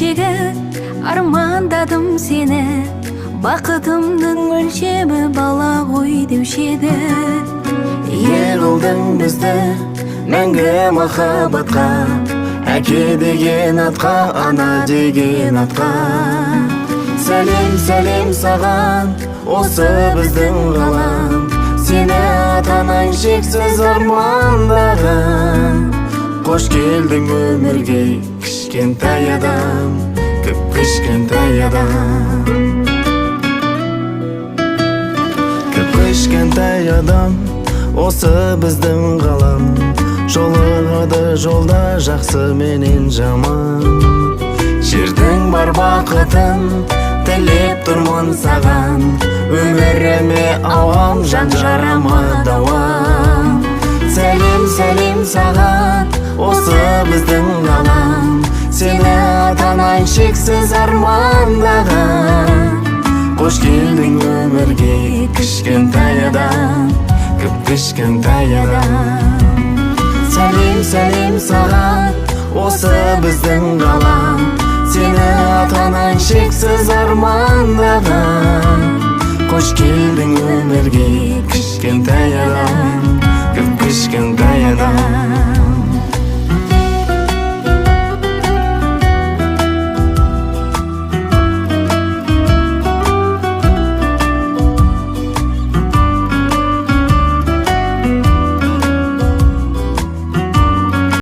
келешегі, армандадым сені. Бақытымның өлшемі бала ғой деуші еді. Ие қылдың бізді мәңгі махаббатқа, әке деген атқа, ана деген атқа. Сәлем, сәлем саған, осы біздің ғалам. Сені ата-анаң шексіз армандаған. Қош келдің өмірге, кішкентай адам, кіп кішкентай адам. Кіп кішкентай адам, осы біздің ғалам. Жолығады жолда жақсы менен жаман. Жердің бар бақытын тілеп тұрмын саған. Өміріме ауам, жан жарама дауам. Сәлем, сәлем саған, осы біздің ғалам. Сені ата-анаң шексіз армандаған. Қош келдің өмірге, кішкентай адам, кіп кішкентай адам. Сәлем, сәлем саған, осы біздің ғалам. Сені ата-анаң шексіз армандаған. Қош келдің өмірге, кішкентай адам, кіп кішкентай адам.